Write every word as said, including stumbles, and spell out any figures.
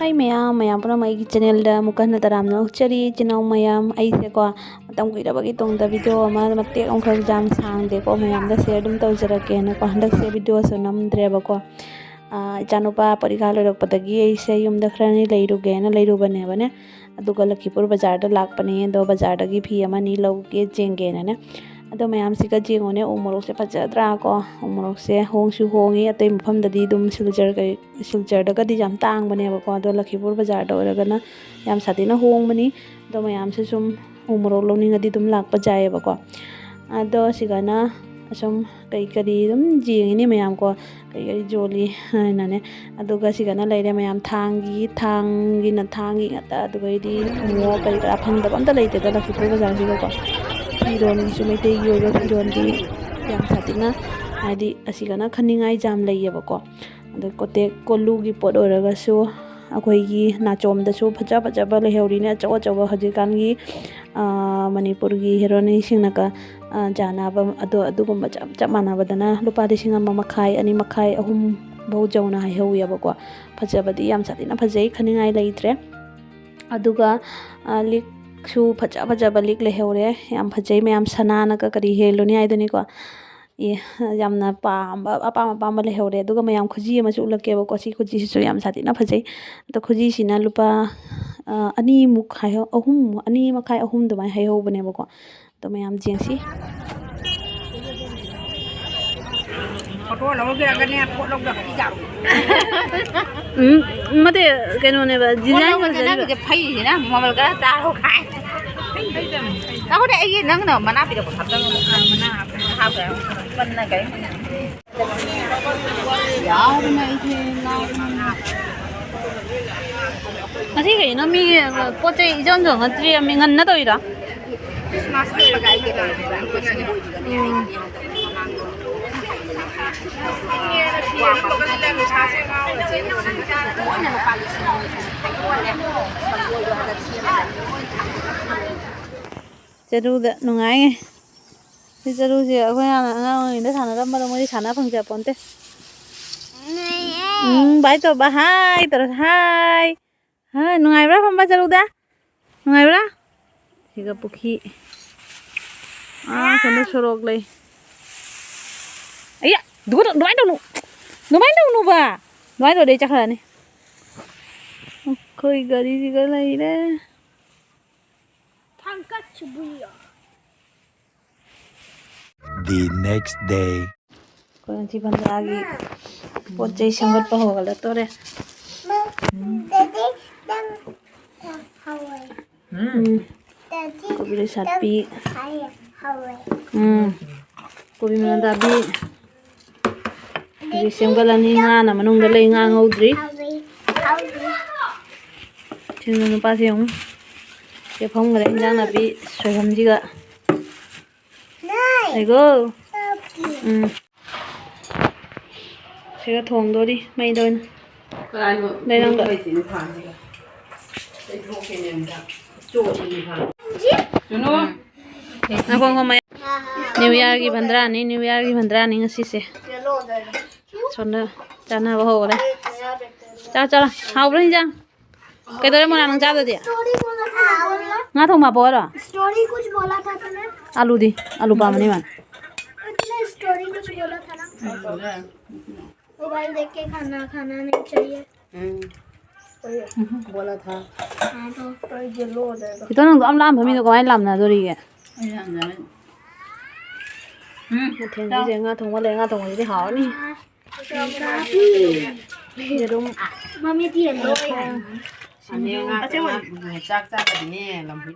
ꯍꯥꯏ ꯃꯌꯥꯝ, ꯃꯌꯥꯝ ꯄꯨꯝꯅꯃꯛ ꯑꯩꯒꯤ ꯆꯦꯅꯦꯜꯗ ꯑꯃꯨꯛꯀ ꯍꯟꯅ ꯇꯔꯥꯝꯅ ꯑꯣꯛꯆꯔꯤ꯫ ꯏꯆꯤꯟ ꯏꯅꯥꯎ ꯃꯌꯥꯝ, ꯑꯩꯁꯦꯀꯣ ꯃꯇꯝ ꯀꯨꯏꯔꯕꯒꯤ ꯇꯨꯡꯗ ꯚꯤꯗꯤꯑꯣ ꯑꯃ ꯃꯇꯦꯛ ꯑꯃꯈꯛ ꯌꯥꯝ ꯁꯥꯡꯗꯦꯀꯣ, ꯃꯌꯥꯝꯗ ꯁꯤꯌꯔ ꯑꯗꯨꯝ ꯇꯧꯖꯔꯛꯀꯦꯅꯀꯣ꯫ ꯍꯟꯗꯛꯁꯦ ꯚꯤꯗꯤꯑꯣꯁꯨ ꯅꯝꯗ꯭ꯔꯦꯕꯀꯣ꯫ ꯑꯥ, ꯏꯆꯥꯅꯨꯄꯥ ꯄꯔꯤꯈꯥ ꯂꯣꯏꯔꯛꯄꯗꯒꯤ ꯑꯩꯁꯦ ꯌꯨꯝꯗ ꯈꯔꯅꯤ ꯂꯩꯔꯨꯒꯦꯅ ꯂꯩꯔꯨꯕꯅꯦꯕꯅꯦ꯫ ꯑꯗꯨꯒ ꯂꯈꯤꯄꯨꯔ ꯕꯖꯥꯔꯗ ꯂꯥꯛꯄꯅꯦ꯫ ꯑꯗꯣ ꯕꯖꯥꯔꯗꯒꯤ ꯐꯤ ꯑꯃ ꯑꯅꯤ ꯂꯧꯒꯦ ꯆꯦꯟꯒꯦꯅꯅꯦ꯫ ꯑꯗꯣ ꯃꯌꯥꯝꯁꯤꯒ ꯌꯦꯡꯉꯨꯅꯦ, ꯎ ꯃꯣꯔꯣꯛꯁꯦ ꯐꯖꯗ꯭ꯔꯥ ꯀꯣ? ꯎ ꯃꯣꯔꯣꯛꯁꯦ ꯍꯣꯡꯁꯨ ꯍꯣꯡꯉꯤ, ꯑꯇꯩ ꯃꯐꯝꯗꯗꯤ ꯑꯗꯨꯝ ꯁꯤꯜꯆꯔ ꯀꯩ-, ꯁꯤꯜꯆꯔꯗꯒꯗꯤ ꯌꯥꯝ ꯇꯥꯡꯕꯅꯦꯕꯀꯣ꯫ ꯑꯗꯣ ꯂꯈꯤꯄꯨꯔ ꯕꯖꯥꯔꯗ ꯑꯣꯏꯔꯒꯅ ꯌꯥꯝ ꯁꯥꯊꯤꯅ ꯍꯣꯡꯕꯅꯤ꯫ ꯑꯗꯣ ꯃꯌꯥꯝꯁꯨ ꯁꯨꯝ ꯎ ꯃꯣꯔꯣꯛ ꯂꯧꯅꯤꯡꯉꯗꯤ ꯑꯗꯨꯝ ꯂꯥꯛꯄ ꯌꯥꯏꯌꯦꯕꯀꯣ꯫ ꯑꯗꯣ ꯁꯤꯒꯅ ꯑꯁꯨꯝ ꯀꯔꯤ ꯀꯔꯤ ꯑꯗꯨꯝ ꯌꯦꯡꯉꯤꯅꯦ ꯃꯌꯥꯝ ꯀꯣ, ꯀꯔꯤ ꯀꯔꯤ ꯌꯣꯜꯂꯤ ꯍꯥꯏꯅꯅꯦ꯫ ꯑꯗꯨꯒ ꯁꯤꯒꯅ ꯂꯩꯔꯦ ꯃꯌꯥꯝ, ꯊꯥꯡꯒꯤ, ꯊꯥꯡꯒꯤꯅ ꯊꯥꯡꯒꯤ ꯉꯥꯛꯇ, ꯑꯗꯨꯒꯩꯗꯤ ꯎꯃꯣ ꯀꯔꯤ ꯀꯔꯥ ꯐꯪꯗꯕ ꯑꯝꯇ ꯂꯩꯇꯦꯗ ꯂꯛꯈꯤꯄꯨꯔ ꯕꯖꯥꯔꯁꯤꯗꯀꯣ꯫ ꯐꯤꯔꯣꯟꯒꯤꯁꯨ, ꯃꯩꯇꯩꯒꯤ ꯑꯣꯏꯕ ꯐꯤꯔꯣꯟꯗꯤ ꯌꯥꯝ ꯁꯥꯊꯤꯅ, ꯍꯥꯏꯗꯤ ꯑꯁꯤꯒꯅ ꯈꯟꯅꯤꯡꯉꯥꯏ ꯌꯥꯝ ꯂꯩꯌꯦꯕꯀꯣ꯫ ꯑꯗꯩ ꯀꯣꯇꯦꯛ ꯀꯣꯂꯨꯒꯤ ꯄꯣꯠ ꯑꯣꯏꯔꯒꯁꯨ, ꯑꯩꯈꯣꯏꯒꯤ ꯅꯥꯆꯣꯝꯗꯁꯨ ꯐꯖ ꯐꯖꯕ ꯂꯩꯍꯧꯔꯤꯅꯦ, ꯑꯆꯧ ꯑꯆꯧꯕ ꯍꯧꯖꯤꯛꯀꯥꯟꯒꯤ, ꯑꯥ, ꯃꯅꯤꯄꯨꯔꯒꯤ ꯍꯦꯔꯣꯅꯤꯁꯤꯡꯅꯒ, ꯑꯥ, ꯌꯥꯅꯕ ꯑꯗꯣ, ꯑꯗꯨꯒꯨꯝꯕ ꯆꯞ ꯆꯞ ꯃꯥꯟꯅꯕꯗꯅ ꯂꯨꯄꯥ ꯂꯤꯁꯤꯡ ꯑꯃ ꯃꯈꯥꯏ, ꯑꯅꯤ ꯃꯈꯥꯏ, ꯑꯍꯨꯝ ꯐꯧ ꯌꯧꯅ ꯍꯥꯏꯍꯧꯋꯦꯕꯀꯣ꯫ ꯐꯖꯕꯗꯤ ꯌꯥꯝ ꯁꯥꯊꯤꯅ ꯐꯖꯩ, ꯈꯟꯅꯤꯡꯉꯥꯏ ꯂꯩꯇ꯭ꯔꯦ꯫ ꯑꯗꯨꯒ, ꯑꯥ, ꯂꯤꯛꯁꯨ ꯐꯖ ꯐꯖꯕ ꯂꯤꯛ ꯂꯩꯍꯧꯔꯦ, ꯌꯥꯝ ꯐꯖꯩ ꯃꯌꯥꯝ, ꯁꯅꯥꯅꯒ ꯀꯔꯤ ꯍꯦꯜꯂꯨꯅꯤ ꯍꯥꯏꯗꯨꯅꯤꯀꯣ꯫ ꯑꯦ, ꯌꯥꯝꯅ ꯄꯥꯝꯕ, ꯑꯄꯥꯝ ꯑꯄꯥꯝꯕ ꯂꯩꯍꯧꯔꯦ꯫ ꯑꯗꯨꯒ ꯃꯌꯥꯝ ꯈꯨꯖꯤ ꯑꯃꯁꯨ ꯎꯠꯂꯛꯀꯦꯕꯀꯣ꯫ ꯁꯤ ꯈꯨꯖꯤꯁꯤꯁꯨ ꯌꯥꯝ ꯁꯥꯊꯤꯅ ꯐꯖꯩ꯫ ꯑꯗꯣ ꯈꯨꯖꯤꯁꯤꯅ ꯂꯨꯄꯥ, ꯑ, ꯑꯅꯤꯃꯨꯛ ꯍꯥꯏꯍꯧ-, ꯑꯍꯨꯝ, ꯑꯅꯤ ꯃꯈꯥꯏ, ꯑꯍꯨꯝ ꯑꯗꯨꯃꯥꯏꯅ ꯍꯥꯏꯍꯧꯕꯅꯦꯕꯀꯣ꯫ ꯑꯗꯣ ꯃꯌꯥꯝ ꯌꯦꯡꯁꯤ꯫ ꯐꯣꯇꯣ ꯂꯧꯔꯒꯦꯔꯒꯅꯦ, ꯄꯣꯠ ꯂꯧꯗꯕ ꯄꯤꯖꯥꯔꯣ꯫ ꯎꯝ, ꯅꯠꯇꯦ, ꯀꯩꯅꯣꯅꯦꯕ, ꯄꯣꯠ ꯗꯤꯖꯥꯏꯟ ꯂꯧꯕꯗ ꯐꯖꯔꯤꯕ꯫ ꯅꯪꯒꯤꯁꯦ ꯐꯩꯁꯤꯅ ꯃꯃꯜ ꯈꯔ ꯇꯥꯔꯣ ꯀꯥꯏ꯫ ꯇꯥꯃꯣꯅꯦ, ꯑꯩꯒꯤ ꯅꯪꯅ ꯃꯅꯥ ꯄꯤꯔꯛꯄ ꯈꯛꯇꯪ, ꯑ, ꯃꯅꯥ ꯍꯥꯞꯄꯦ, ꯍꯥꯞꯄꯦ꯫ ꯄꯟꯅ ꯀꯩ? ꯌꯥꯎꯕꯅꯦ ꯑꯩꯁꯦ, ꯉꯥꯎꯕꯅꯦ꯫ ꯉꯁꯤ ꯀꯩꯅꯣ ꯃꯤ ꯄꯣꯠ ꯆꯩ ꯏꯆꯣꯟ ꯆꯣꯟꯅꯗ꯭ꯔꯤ, ꯃꯤ ꯉꯟꯅ ꯇꯧꯔꯤꯔꯣ? ꯈ꯭ꯔꯤꯁꯃꯥꯁ ꯂꯣꯏꯔꯒ ꯑꯩꯒꯤ ꯂꯥꯛꯄꯅꯦ꯫ ꯎꯝ꯫ ꯆꯔꯨꯗ ꯅꯨꯡꯉꯥꯏꯌꯦ꯫ ꯁꯤ ꯆꯔꯨꯁꯦ ꯑꯩꯈꯣꯏ ꯍꯥꯟꯅ ꯑꯉꯥꯡ ꯑꯣꯏꯔꯤꯉꯩꯗ ꯁꯥꯟꯅꯔꯝꯕꯗꯣ ꯃꯣꯏꯗꯤ ꯁꯥꯟꯅ ꯐꯪꯖ ꯄꯣꯟꯇꯦ꯫ ꯎꯝ, ꯕꯥꯏ ꯇꯧꯕ꯫ ꯍꯥꯏ ꯇꯧꯔꯣ꯫ ꯍꯥꯏ꯫ ꯍꯥꯏ, ꯅꯨꯡꯉꯥꯏꯕ꯭ꯔꯥ ꯐꯝꯕ ꯆꯔꯨꯗ? ꯅꯨꯡꯉꯥꯏꯕ꯭ꯔꯥ? ꯁꯤꯒ ꯄꯨꯈ꯭ꯔꯤ꯫ ꯑꯥ, ꯁꯣꯝꯗ ꯁꯣꯔꯣꯛ ꯂꯩ꯫ ꯑꯌꯥ! ꯑꯗꯨꯒ ꯑꯗꯨꯃꯥꯏꯅ ꯇꯧꯅꯨ꯫ ꯑꯗꯨꯃꯥꯏꯅ ꯇꯧꯅꯨꯕ꯫ ꯑꯗꯨꯃꯥꯏꯅ ꯇꯧꯔꯗꯤ ꯑꯩ ꯆꯠꯈ꯭ꯔꯅꯤ꯫ ꯑꯩꯈꯣꯏ ꯒꯥꯔꯤꯁꯤꯒ ꯂꯩꯔꯦ꯫ ꯊꯥꯡꯀꯠ ꯁꯨꯕꯨꯏꯌꯣ꯫ The next day. ꯑꯩꯈꯣꯏ ꯉꯁꯤ ꯚꯟꯗ꯭ꯔꯥꯒꯤ ꯄꯣꯠ ꯆꯩ ꯁꯦꯝꯒꯠꯄ ꯍꯧꯒꯠꯂꯛꯇꯣꯔꯦ꯫ ꯎꯝ꯫ ꯀꯣꯕꯤ ꯂꯩꯁꯥꯠꯄꯤ꯫ ꯎꯝ꯫ ꯀꯣꯕꯤ ꯃꯅꯥꯗꯥꯕꯤ꯫ ꯍꯧꯖꯤꯛ ꯁꯦꯝꯒꯠꯂꯅꯤ꯫ ꯉꯥꯅ ꯃꯅꯨꯡꯗ ꯂꯩ, ꯉꯥ ꯉꯧꯗ꯭ꯔꯤ꯫ ꯁꯤꯅ ꯅꯨꯄꯥꯁꯦ ꯌꯦꯡꯉꯨ꯫ ꯁꯤꯗ ꯐꯝꯈ꯭ꯔꯦ ꯏꯟꯖꯥꯡ ꯅꯥꯄꯤ ꯁꯣꯏꯕꯨꯝꯁꯤꯒ꯫ ꯑꯩꯒꯣ꯫ ꯎꯝ꯫ ꯁꯤꯒ ꯊꯣꯡꯗꯣꯔꯤ ꯃꯩꯗ ꯑꯣꯏꯅ꯫ ꯀꯗꯥꯏꯅꯣ? ꯂꯩꯔꯪꯗ꯫ ꯂꯩꯇꯦꯅꯦ ꯐꯥꯟꯁꯤꯒ꯫ ꯂꯩꯊꯣꯛꯀꯦꯅꯦ ꯑꯝꯇ꯫ ꯆꯣꯠꯂꯤꯅꯦ ꯐꯥꯟ꯫ ꯆꯨꯅꯨ꯫ ꯉꯥꯏꯈꯣ, ꯉꯥꯏꯈꯣ, ꯃꯌꯥ-, New Yearꯒꯤ ꯚꯟꯗ꯭ꯔꯥꯅꯤ, New Yearꯒꯤ ꯚꯟꯗ꯭ꯔꯥꯅꯤ ꯉꯁꯤꯁꯦ꯫ ꯁꯣꯝꯗ ꯆꯥꯅꯕ ꯍꯧꯔꯦ꯫ ꯆꯥ, ꯆꯥ꯫ ꯍꯥꯎꯕ꯭ꯔꯣ ꯍꯤꯟꯖꯥꯡ? ꯀꯩꯗꯧꯔꯦ ꯃꯣꯅꯥ ꯅꯪ ꯆꯥꯗꯗꯤ? ꯉꯥ ꯊꯣꯡꯕ ꯍꯥꯞꯄꯛꯑꯣ ꯍꯥꯏꯔꯣ? स्टोरी कुछ बोला था तूने? ꯑꯂꯨꯗꯤ? ꯑꯂꯨ ꯄꯥꯝꯕꯅꯤ ꯃꯥꯅ꯫ तूने स्टोरी कुछ बोला था ना? मोबाइल देख के खाना खाना नहीं चाहिए। ꯎꯝ꯫ बोला था। हाँ, तो येलो हो जाएगा। ꯈꯤꯇꯪ ꯅꯪꯗꯣ ꯌꯥꯝ ꯂꯥꯝꯕ ꯃꯤꯗꯣ ꯀꯃꯥꯏꯅ ꯂꯥꯝꯅꯗꯣꯔꯤꯒꯦ? ꯑꯩ ꯂꯥꯝꯅꯔꯦ꯫ ꯎꯝ, ꯃꯊꯦꯜꯁꯤꯗꯤ ꯉꯥ ꯊꯣꯡꯕ ꯂꯩ, ꯉꯥ ꯊꯣꯡꯕꯁꯤꯗꯤ ꯍꯥꯎꯔꯅꯤ꯫ ꯌꯦꯔꯨꯝ꯫ ꯃꯃꯤꯗꯤ ꯌꯦꯜꯂꯣ ꯑꯣꯏ꯫ ꯑꯅꯦ ꯉꯥ ꯆꯥꯛ-, ꯆꯥꯛ ꯆꯥꯗꯕꯤꯅꯦ ꯂꯝꯕꯤ꯫